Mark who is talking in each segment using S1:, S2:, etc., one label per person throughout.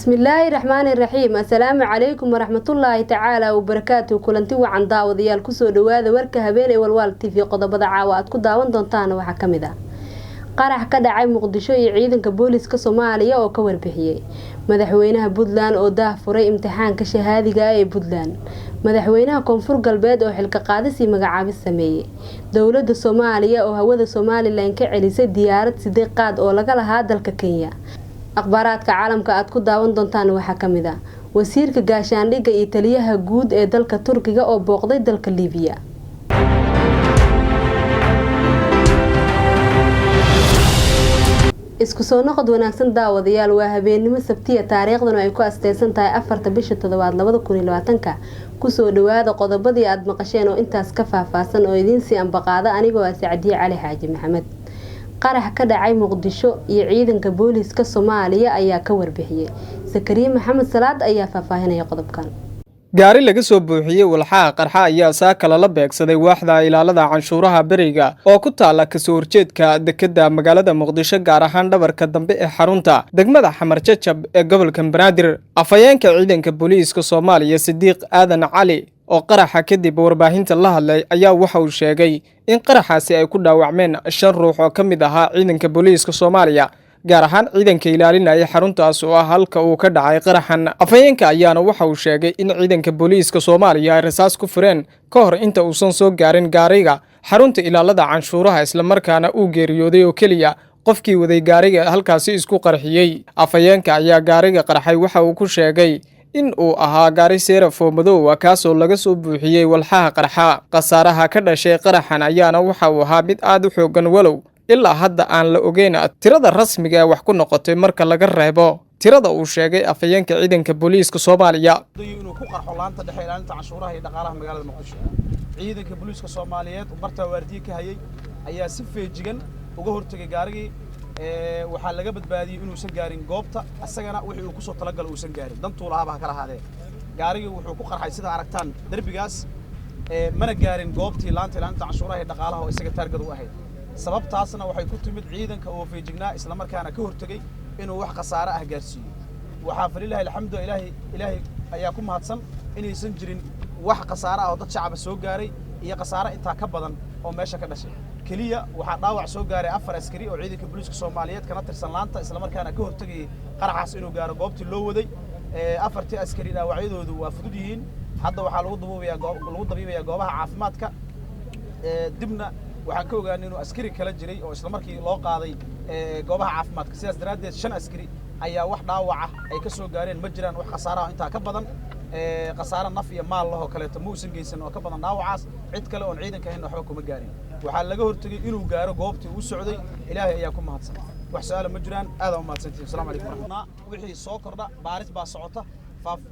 S1: Bismillaahi raxmaani raxiim. Assalaamu calaykum waraxmatullaahi tacaala wabarakaatu. Kulanti wacan daawadayaal, kusoo dhawaada warka habeen ee Walwaal TV. Qodobada caawa aad ku daawan doontaan waxaa kamid ah qarax ka dhacay Muqdisho iyo ciidanka booliska Soomaaliya oo ka warbixiyey, madaxweynaha Puntland oo daah furay imtixaanka shahaadiga ah ee Puntland, madaxweynaha Koonfur Galbeed oo xilka qaadis iyo magacaabis sameeyey, dowlada Soomaaliya oo hawada Somalilan ka celisay diyaarad siday qaad oo laga lahaa dalka Kenya. Akhbaaraadka caalamka aad ku daawan doontaan waxaa kamid ah wasiirka gaashaandhigga iyo taliyaha guud ee dalka Turkiga oo booqday dalka Liibiya. Isku soo noqod wanaagsan daawadayaal, waa habeenimo Sabtiya, taariikhdana ay ku asteysan tahay 4-ta bisha 7aad 2020-ka. Kusoo dhawaada qodobadii aada maqasheen oo intaas ka faahfaahsan oo idiin sii ambaqaada anigoo ah Sacdiye Cali Xaaji Maxamed. Qarax ka dhacay Muqdisho iyo ciidanka booliska Soomaaliya ayaa ka warbixiyey. Sakariye Maxamed Salaad ayaa faahfaahinaya qodobkan.
S2: Gaari laga soo buuxiyey walxaha qarxa ayaa saaka lala beegsaday waaxda ilaalada canshuuraha beriga oo ku taala kasoo horjeedka dekedda magaalada Muqdisho, gaar ahaan dhabarka dambe ee xarunta degmada Xamar Jajab ee gobolka Banaadir. Afhayeenka ciidanka booliiska Soomaaliya, Sidiiq Aadan Cali, oo qaraxa kadib warbaahinta la hadlay ayaa waxa uu sheegay in qaraxaasi ay ku dhaawacmeen shan ruux oo ka mid ahaa ciidanka booliiska Soomaaliya, gaar ahaan ciidanka ilaalinaya xaruntaas oo ah halka uu ka dhacay qaraxan. Afhayeenka ayaana waxa uu sheegay in ciidanka booliiska Soomaaliya ay rasaas ku fureen ka hor inta uusan soo gaarin gaariga xarunta ilaalada canshuuraha, islamarkaana uu geeriyooday oo keliya qofkii waday gaariga halkaasi isku qarxiyey. Afhayeenka ayaa gaariga qarxay waxa uu ku sheegay in uu ahaa gaari seerafoo madow ah, kaasoo laga soo buuxiyey walxaha qarxa. Khasaaraha ka dhashay qaraxan ayaana waxa uu ahaa mid aad u xoogan, walow ilaa hadda aan la ogeyn tirada rasmiga ee wax ku noqotay marka laga reebo tirada uu sheegay afhayeenka ciidanka booliiska Soomaaliya.
S3: Inuu ku qarxo laanta dhexe ilaalinta canshuuraha iyo dhaqaalaha magaalada Muqdisho. Ciidanka booliiska Soomaaliyeed oo bartaa waardiye ka hayay ayaa si feejigan uga hortegay gaarigii. Waxaa laga badbaadiyey inuusan gaarin goobta, asagana wixii uu kusoo talagalo uusan gaarin, dantuu lahaaba ha kala ahaadee. Gaarigii wuxuu ku qarxay, sida aragtaan, derbigaas, mana gaarin goobtii laanta ilaalinta canshuuraha iyo dhaqaalaha oo isaga taargad u ahayd. Sababtaasna waxay ku timid ciidanka oo feejignaa, islamarkaana ka hortegey inuu wax khasaare ah gaarsiiyo. Waxaa falilaahi alxamdu, Ilaahay ayaa ku mahadsan inaysan jirin wax khasaare ah oo dad shacaba soo gaaray iyo khasaare intaa ka badan oo meesha ka dhashay. Keliya waxaa dhaawac soo gaaray afar askari oo ciidanka booliiska Soomaaliyeed kana tirsan laanta, islamarkaana ka hortegayay qaraxaas inuu gaaro goobtii loo waday. Afartii askari dhaawacyadoodu waa fudud yihiin. Hadda waxaa lagu dabiibayaa goobaha caafimaadka. Dibna waxaan ka ogaanay inuu askari kala jiray oo isla markii loo qaaday goobaha caafimaadka. Sidaas daraaddeed shan askari ayaa wax dhaawaca ay ka soo gaareen. Ma jiraan wax khasaaraha intaa ka badan. Khasaare naf iyo maal lahoo kaleeto ma uusan geysan oo ka badan dhaawacaas. Cid kale oon ciidanka ahayn waxba kuma gaarin. Waxaa laga hortegey inuu gaaro goobtii uu socday. Ilaahay ayaa ku mahadsan. Wax su-aala ma jiraan. Aadaan u mahadsantihin. Assalamu calaykum waraxmatullah. Wixii soo kordha, baaris baa socota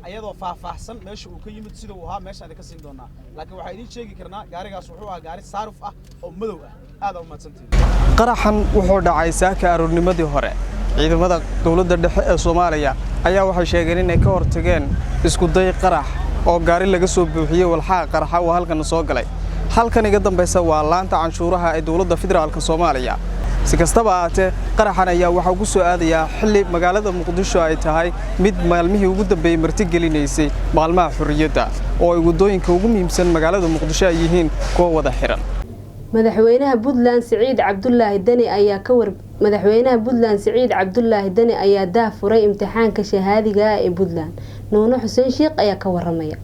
S3: ayadoo faahfaahsan, meesha uu ka yimid, sida uu ahaa, meeshaan idinka siin doonaa. Laakiin waxaa idiin sheegi karnaa gaarigaas wuxuu ahaa gaari saaruf ah oo madow ah. Aad u mahadsantihin.
S2: Qaraxan wuxuu dhacay saaka aroornimadii hore. Ciidamada dowladda dhexe ee Soomaaliya ayaa waxay sheegeen inay ka hortageen isku day qarax oo gaari laga soo buuxiyey walxaha qarxa oo halkan soo galay. Halkan iga dambaysa waa laanta canshuuraha ee dowladda federaalka Soomaaliya. Si kastaba ahaatee, qaraxan ayaa waxaa ku soo aadayaa xilli magaalada Muqdisho ay tahay mid maalmihii ugu dambeeyey martigelinaysay maalmaha xorriyadda, oo ay waddooyinka ugu muhiimsan magaalada Muqdisho ay yihiin kuwa wada xiran.
S1: Madaxweynaha Puntland Siciid Cabdulaahi Deni ayaa ka war Madaxweynaha Puntland Siciid Cabdulaahi Deni ayaa daah furay imtixaanka shahaadiga ah ee Puntland. Nuuno Xuseen Sheekh ayaa ka waramaya.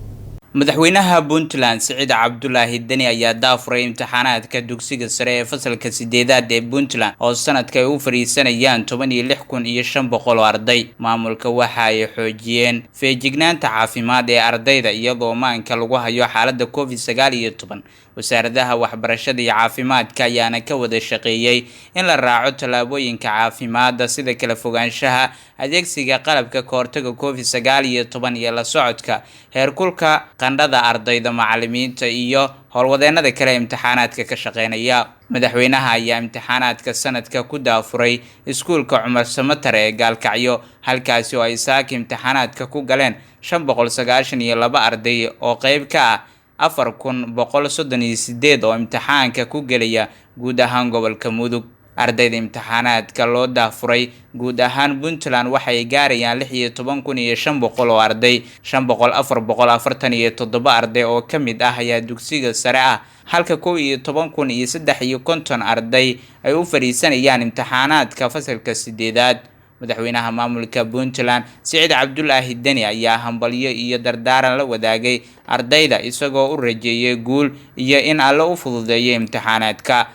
S4: Madaxweynaha Puntland Siciid Cabdulaahi Deni ayaa daafuray imtixaanaadka dugsiga sare ee fasalka sideedaad ee Puntland, oo sanadka ay u fadhiisanayaan 16,500 oo arday. Maamulka waxa ay xoojiyeen feejignaanta caafimaad ee ardayda, iyadoo maanka lagu hayo xaalada COVID-19. Wasaaradaha waxbarashada iyo caafimaadka ayaana ka wada shaqeeyey in la raaco tallaabooyinka caafimaadda, sida kala fogaanshaha, adeegsiga qalabka kahortaga COVID-19 iyo la socodka heerkulka qandhada ardayda, macalimiinta iyo howlwadeenada kale imtixaanaadka ka shaqeynaya. Madaxweynaha ayaa imtixaanaadka sanadka ku daafuray iskuulka Cumar Samatar ee Gaalkacyo, halkaasi oo ay saaka imtixaanaadka ku galeen 592 arday oo qeyb ka ah 4138 oo imtixaanka ku gelaya guud ahaan gobolka Mudug. Ardayda imtixaanaadka loo daafuray guud ahaan Puntland waxay gaarayaan 16,500 oo arday, 500,447 arday oo ka mid ah ayaa dugsiga sare ah, halka 11,053 arday ay u fadhiisanayaan imtixaanaadka fasalka 8aad. Madaxweynaha maamulka Puntland Siciid Cabdulaahi Deni ayaa hambalyo iyo dardaaran la wadaagay ardayda, isagoo u rajeeyay guul iyo in Alle u fududeeyo imtixaanaadka.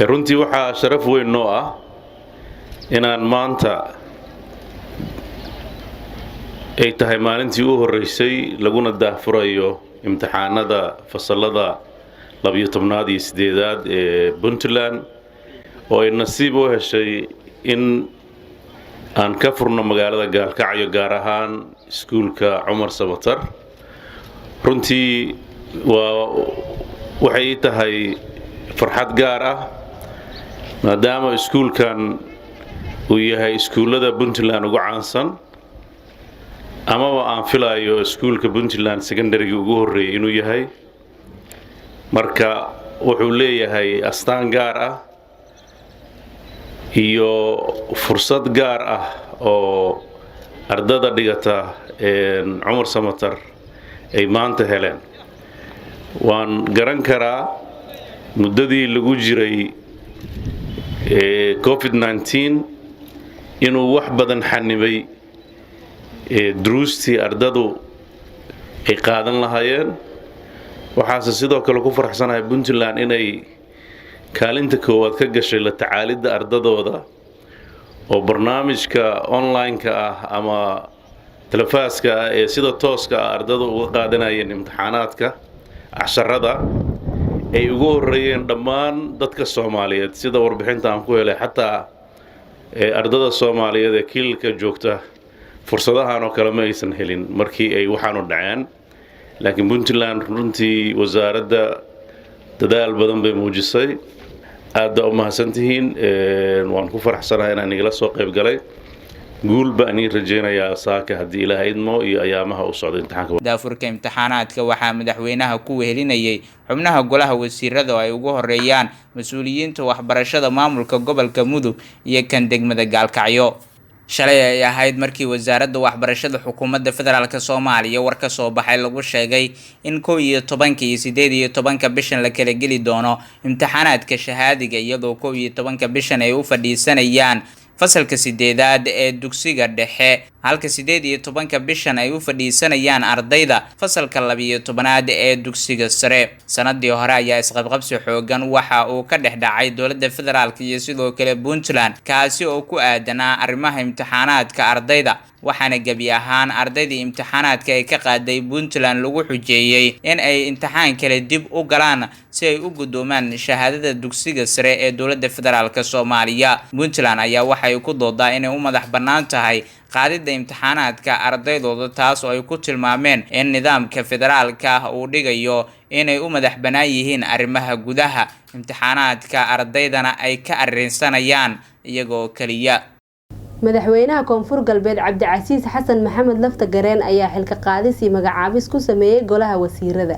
S5: Runtii waxaa sharaf weyn noo ah inaan maanta ay tahay maalintii u horreysay laguna daahfurayo imtixaanada fasallada 12aad iyo 8aad ee Puntland, oo ay nasiib u heshay in aan ka furno magaalada Gaalkacyo, gaar ahaan iskuulka Cumar Samatar. Runtii waxay ii tahay farxad gaar ah, maadaama iskuulkan uu yahay iskuullada Puntland ugu caansan, amaba aan filayo iskuulka Puntland secondaryga ugu horreeyay inuu yahay. Marka wuxuu leeyahay astaan gaar ah iyo fursad gaar ah oo ardada dhigata Cumar Samatar ay maanta heleen. Waan garan karaa muddadii lagu jiray COVID-19 inuu wax badan xanibay duruustii ardadu ay qaadan lahaayeen. Waxaase sidoo kale ku faraxsanahay Puntland inay kaalinta koowaad ka gashay la tacaalidda ardadooda, oo barnaamijka online-ka ah ama telefaaska ah ee sida tooska ah ardada uga qaadanayeen imtixaanaadka casharada ay ugu horreeyeen dhammaan dadka Soomaaliyeed. Sida warbixinta aan ku helay, xataa ardada Soomaaliyeed ee kiilka joogta fursadahan oo kale ma aysan helin markii ay waxaanu dhaceen. Laakiin Puntland runtii wasaaradda dadaal badan bay muujisay. Aad baa u mahadsantihiin, waan ku faraxsanahay inaan igala soo qayb galay. Guul baan ii rajaynayaa saaka haddii Ilaahay idmo iyo ayaamaha u socda imtixaanka.
S4: Daafurka imtixaanaadka waxaa madaxweynaha ku wehelinayay xubnaha golaha wasiirada oo ay ugu horeeyaan mas-uuliyiinta waxbarashada maamulka gobolka Mudug iyo kan degmada Gaalkacyo. Shalay ay ahayd markii wasaaradda waxbarashada xukuumadda federaalk Soomaaliya war ka soo baxay lagu sheegay in 11-ka iyo 18-ka bishan la kala geli doono imtixaanaadka shahaadiga, iyadoo 11-ka bishan ay u fadhiisanayaan fasalka 8aad ee dugsiga dhexe, halka 18-ka bishan ay u fadhiisanayaan ardayda fasalka 12aad ee dugsiga sare. Sanadii hore ayaa isqabqabsi xoogan waxa uu ka dhex dhacay dowladda federaalk iyo sidoo kale Puntland, kaasi oo ku aadanaa arrimaha imtixaanaadka ardayda, waxaana gebi ahaan ardaydii imtixaanaadka ay ka qaaday Puntland lagu xujeeyay in ay imtixaan kale dib u galaan si ay u guddoomaan shahaadada dugsiga sare ee dowladda federaalk Soomaaliya. Puntland ayaa waxay ku doodaa inay u madax bannaan tahay qaadida imtixaanaadka ardaydooda, taas oo ay ku tilmaameen in nidaamka federaalka ah uu dhigayo inay u madax bannaan yihiin arrimaha gudaha, imtixaanaadka ardaydana ay ka arrinsanayaan iyagoo keliya.
S1: Madaxweynaha Koonfur Galbeed Cabdicasiis Xasan Maxamed Lafta Gareen ayaa xilka qaadis iyo magacaabis ku sameeyay golaha wasiirada.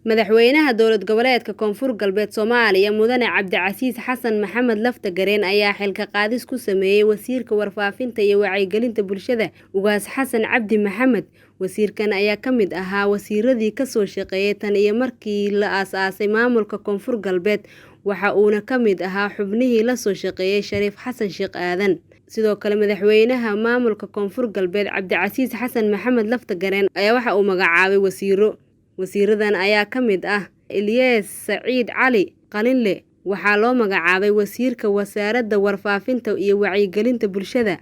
S1: Madaxweynaha dowlad goboleedka Koonfur Galbeed Soomaaliya Mudane Cabdicasiis Xasan Maxamed Lafta Gareen ayaa xilka qaadis ku sameeyay wasiirka warfaafinta iyo wacyigelinta bulshada Ugaas Xasan Cabdi Maxamed. Wasiirkan ayaa ka mid ahaa wasiiradii ka soo shaqeeyay tan iyo markii la aasaasay maamulka Koonfur Galbeed, waxa uuna ka mid ahaa xubnihii la soo shaqeeyay Shariif Xasan Sheekh Aadan. Sidoo kale madaxweynaha maamulka Koonfur Galbeed Cabdicasiis Xasan Maxamed Lafta Gareen ayaa waxa uu magacaabay wasiiro. Wasiiradan ayaa ka mid ah Ilyas Saciid Cali Qalinle, waxaa loo magacaabay wasiirka wasaaradda warfaafinta iyo wacyigelinta bulshada.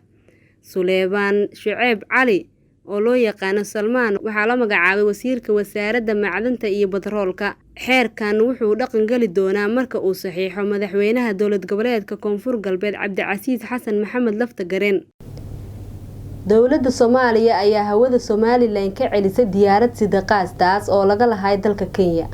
S1: Suleebaan Shuceeb Cali oo loo yaqaano Salmaan waxaa loo magacaabay wasiirka wasaaradda macdanta iyo batroolka. Xeerkan wuxuu dhaqan geli doonaa marka uu saxiixo madaxweynaha dowlad goboleedka Koonfur Galbeed Cabdicasiis Xasan Maxamed Lafta Gareen. Dowladda Soomaaliya ayaa hawada Somalilan ka celisay diyaarad sidaqaas taas oo laga lahay dalka Kenya.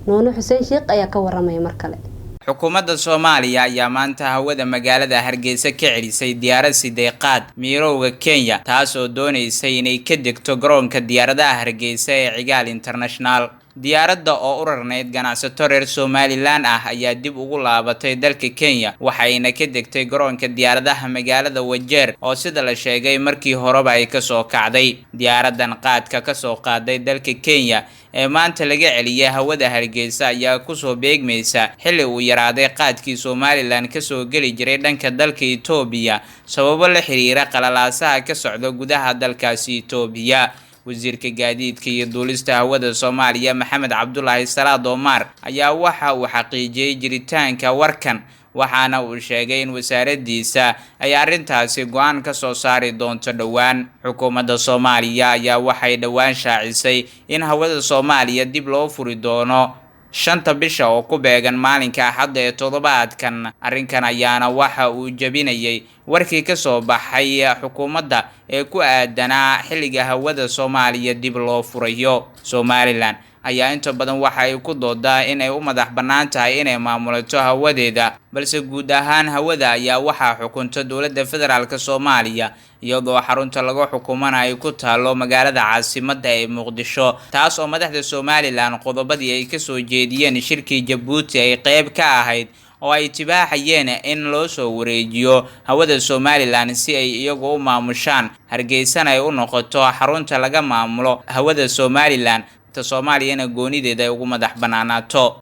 S1: Nuune Xuseen Sheekh ayaa ka waramaya mar kale.
S4: Xukuumadda Soomaaliya ayaa maanta hawada magaalada Hargeysa ka celisay diyaarad sideeqaad miirowga Kenya, taas oo doonaysay inay ka degto garoonka diyaaradaha Hargeysa ee Cigaal International. Diyaaradda oo u rarnayd ganacsato reer Somaliland ah ayaa dib ugu laabatay dalka Kenya, waxayna ka degtay garoonka diyaaradaha magaalada Wajeer oo sida la sheegay markii horeba ay kasoo kacday. Diyaaraddan qaadka kasoo qaaday dalka Kenya ee maanta laga celiyay hawada Hargeysa ayaa kusoo beegmaysa xilli uu yaraaday qaadkii Somaliland kasoo geli jiray dhanka dalka Itoobiya sababo la xiriira qalalaasaha ka socda gudaha dalkaasi Itoobiya. Wasiirka gaadiidka iyo duulista hawada Soomaaliya Maxamed Cabdulaahi Salaad Omar ayaa waxa uu xaqiijiyay jiritaanka warkan, waxaana uu sheegay in wasaaraddiisa ay arrintaasi go'aan ka soo saari doonto dhowaan. Xukuumadda Soomaaliya ayaa waxay dhowaan shaacisay in hawada Soomaaliya dib loo furi doono 5-ta bisha oo ku beegan maalinka Axadda ee toddobaadkan. Arrinkan ayaana waxa uu jebinayay warkii ka soo baxay xukuumadda ee ku aadanaa xilliga hawada Soomaaliya dib loo furayo. Somaliland ayaa inta badan waxa ay ku doodaa in ay u madax bannaan tahay inay maamulato hawadeeda, balse guud ahaan hawada ayaa waxaa xukunta dowladda federaalk Soomaaliya, iyadoo xarunta laga xukumana ay ku taalo magaalada caasimadda ee Muqdisho, taas oo madaxda Somaliland qodobadii ay kasoo jeediyeen shirkii Jabuuti ay qayb ka ahayd oo ay tibaaxayeen in loo soo wareejiyo hawada Somaliland si ay iyagu u maamushaan, Hargeysana ay u noqoto xarunta laga maamulo hawada Somaliland, ta Soomaaliyana goonideeda ay ugu madax bannaanaato.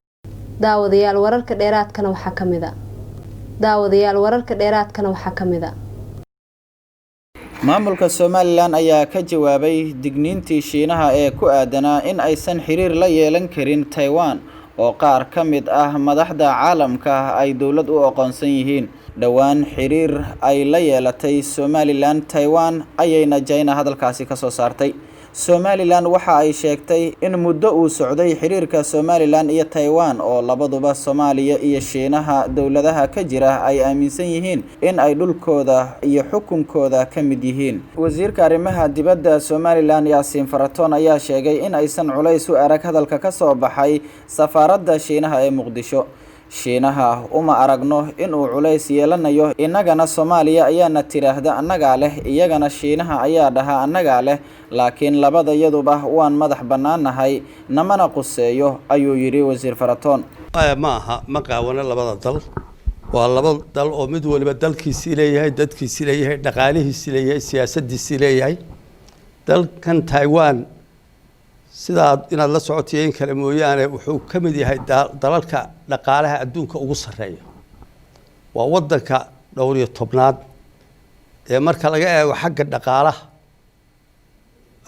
S1: Daawadayaal wararka dheeraadkana waxaa ka mid ah. Daawadayaal wararka dheeraadkana waxaa ka mid ah.
S6: Maamulka Somaliland ayaa ka jawaabay digniintii Shiinaha ee ku aadanaa in aysan xiriir la yeelan karin Taiwan oo qaar ka mid ah madaxda caalamka ay dowlad u aqoonsan yihiin. Dhowaan xiriir ay la yeelatay Somaliland Taiwan ayayna China hadalkaasi ka soo saartay. Somaliland waxa ay sheegtay in muddo uu socday xiriirka Somaliland iyo Taiwan oo labaduba Soomaaliya iyo Shiinaha dowladaha ka jira ay aaminsan yihiin in ay dhulkooda iyo xukunkooda ka mid yihiin. Wasiirka arrimaha dibadda Somaliland Yaasiin Faratoon ayaa sheegay in aysan culays u arag hadalka ka soo baxay safaaradda Shiinaha ee Muqdisho. Shiinaha uma aragno in uu culays yeelanayo, innagana Soomaaliya ayaana tiraahda annagaa leh, iyagana Shiinaha ayaa dhaha annagaa leh, laakiin labadayaduba waan madax bannaanahay, namana quseeyo, ayuu yidhi Wasiir Faratoon.
S7: Ma aha, ma qaawana labada dal. Waa laba dal oo mid waliba dalkiisii leeyahay, dadkiisii leeyahay, dhaqaalihiisii leeyahay, siyaasadiisii leeyahay. Dalkan Taiwan sidaa inaad la socotiyo in kale mooyaane wuxuu ka mid yahay dalalka dhaqaalaha adduunka ugu sarreeya. Waa waddanka 14aad ee marka laga eego xagga dhaqaalaha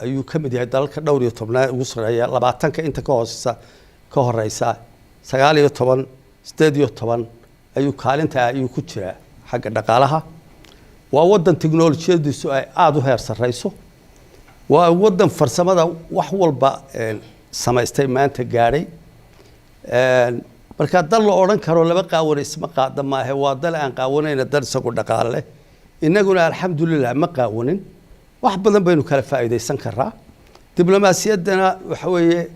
S7: ayuu ka mid yahay dalalka 14aad ugu sarreeya. 20-ka inta ka hooseysa ka horeysa 19, 18 ayuu kaalinta ayuu ku jiraa xagga dhaqaalaha. Waa waddan tiknolojiyadiisu ay aada u heer sarreyso. Waa waddan farsamada wax walba samaystay maanta gaadhay. Marka dal la odhan karo laba qaawan isma qaada maahe, waa dal aan qaawanayna, dal isagu dhaqaale leh. Innaguna alxamdulilah ma qaawanin, wax badan baynu kala faa'iidaysan karaa. Diblomaasiyaddana waxa weeye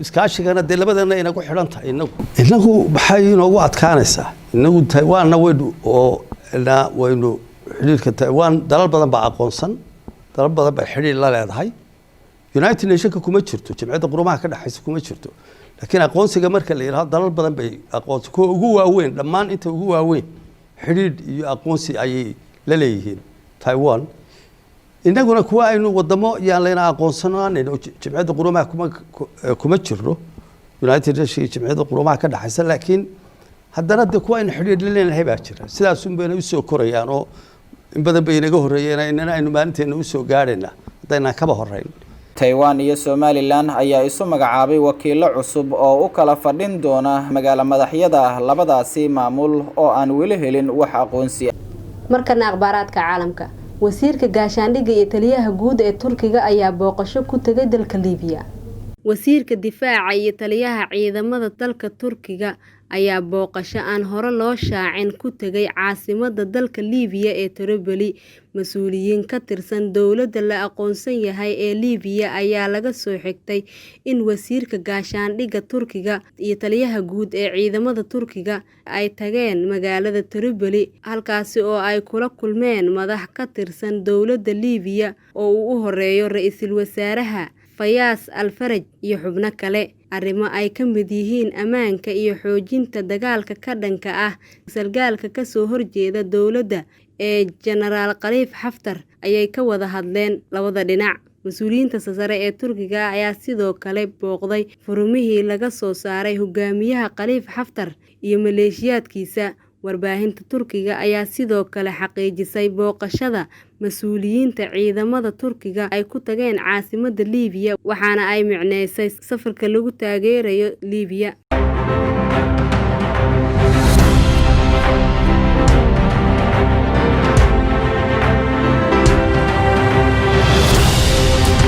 S7: iskaashigana dee labadana inagu xidhan tahay. Inagu maxay inoogu adkaanaysaa? Inagu Taiwanna waynu oo na waynu xidhiirka Taiwan dalal badan baa aqoonsan, dalal badan bay xidhiir la leedahay. United Nationka kuma jirto, Jamciyadda Qurumaha ka dhexaysa kuma jirto, laakiin aqoonsiga marka la yidhahdo dalal badan bay aqoonsi, kuwa ugu waaweyn dhammaan inta ugu waaweyn xidhiidh iyo aqoonsi ayay la leeyihiin Taiwan. Innaguna kuwa aynu wadamo yaan layna aqoonsanaanayn oo Jamciyadda Qurumaha kuma jirno, United Nation iyo Jamciyadda Qurumaha ka dhexaysa, laakiin haddana dee kuwa aynu xidhiidh la leenahay baa jira. Sidaasun bayna usoo korayaan oo in badan bay inaga horreeyeen, inana aynu maalinteena usoo gaadhayna haddaynaan kaba horreyn.
S6: Taiwan iyo Somaliland ayaa isu magacaabay wakiilo cusub oo u kala fadhin doona magaalo madaxyada labadaasi maamul oo aan weli helin wax aqoonsi.
S1: Markana akhbaaraadka caalamka. Wasiirka gaashaandhigga iyo taliyaha guud ee Turkiga ayaa booqasho ku tegay dalka Liibiya. Wasiirka difaaca iyo taliyaha ciidamada dalka Turkiga ayaa booqasho aan hore loo shaacin ku tegay caasimadda dalka Liibiya ee Tripoli. Mas-uuliyiin ka tirsan dowladda la aqoonsan yahay ee Liibiya ayaa laga soo xigtay in wasiirka gaashaandhigga Turkiga iyo taliyaha guud ee ciidamada Turkiga ay tageen magaalada Tripoli, halkaasi oo ay kula kulmeen madax ka tirsan dowladda Liibiya oo uu u horeeyo ra'iisul wasaaraha Fayaas Al Faraj iyo xubno kale. Arrimo ay ka mid yihiin ammaanka iyo xoojinta dagaalka ka dhanka ah sargaalka ka soo horjeeda dowladda ee Jenaraal Khalifa Xaftar ayay ka wada hadleen labada dhinac. Mas-uuliyiinta sare ee Turkiga ayaa sidoo kale booqday furmihii laga soo saaray hogaamiyaha Khalifa Xaftar iyo maleeshiyaadkiisa. Warbaahinta Turkiga ayaa sidoo kale xaqiijisay booqashada mas-uuliyiinta ciidamada Turkiga ay ku tageen caasimadda Liibiya, waxaana ay micneysay safarka lagu taageerayo Liibiya.